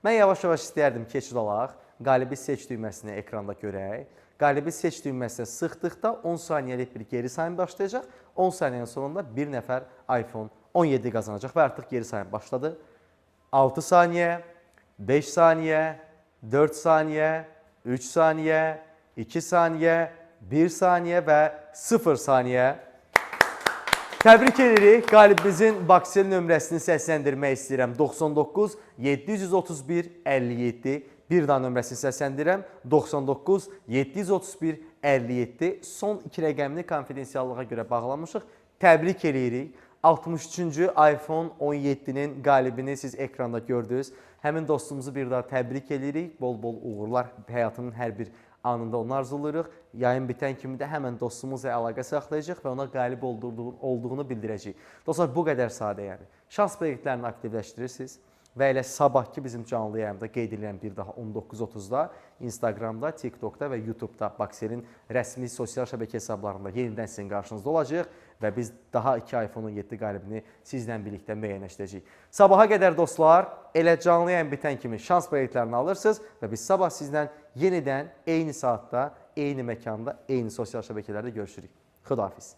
Mən yavaş-yavaş istəyərdim keçid alaq. Qalibi seç düyməsini ekranda görək. Qalibi seç düyməsinə sıxdıqda 10 saniyəlik bir geri sayım başlayacaq. 10 saniyənin sonunda bir nəfər iPhone 17 qazanacaq və artıq geri sayım başladı. 6 saniyə, 5 saniyə, 4 saniyə, 3 saniyə, 2 saniyə, 1 saniyə və 0 saniyə. Təbrik edirik. Qalibimizin Bakcell nömrəsini səsləndirmək istəyirəm. 99 731 57. Bir daha nömrəsini səsləndirirəm. 99 731 57. Son iki rəqəmini konfidensiallığa görə bağlamışıq. Təbrik edirik. 63-cü iPhone 17-nin qalibini siz ekranda gördünüz. Həmin dostumuzu bir daha təbrik edirik. Bol-bol uğurlar həyatının hər bir anında onu arzulayırıq. Yayın bitən kimi də həmən dostumuzla əlaqə saxlayacağıq və ona qalib olduğunu bildirəcəyik. Dostlar, bu qədər sadə yəni. Şans proyektlərini aktivləşdirirsiniz və elə sabahki bizim canlı yayımda qeyd edirəm bir daha 19:30-da Instagramda, TikTokda və YouTube'da Bakselin rəsmi sosial şəbəkə hesablarında yenidən sizin qarşınızda olacağıq və biz daha 2 iPhone 17 qalibini sizlə birlikdə müəyyənləşdirəcəyik. Sabaha qədər dostlar, elə canlı yayım bitən kimi şans proyektlərini alırsınız və biz sabah sizlə yenidən eyni saatda, eyni məkanda, eyni sosial şəbəkələrdə görüşürük. Xudahafiz.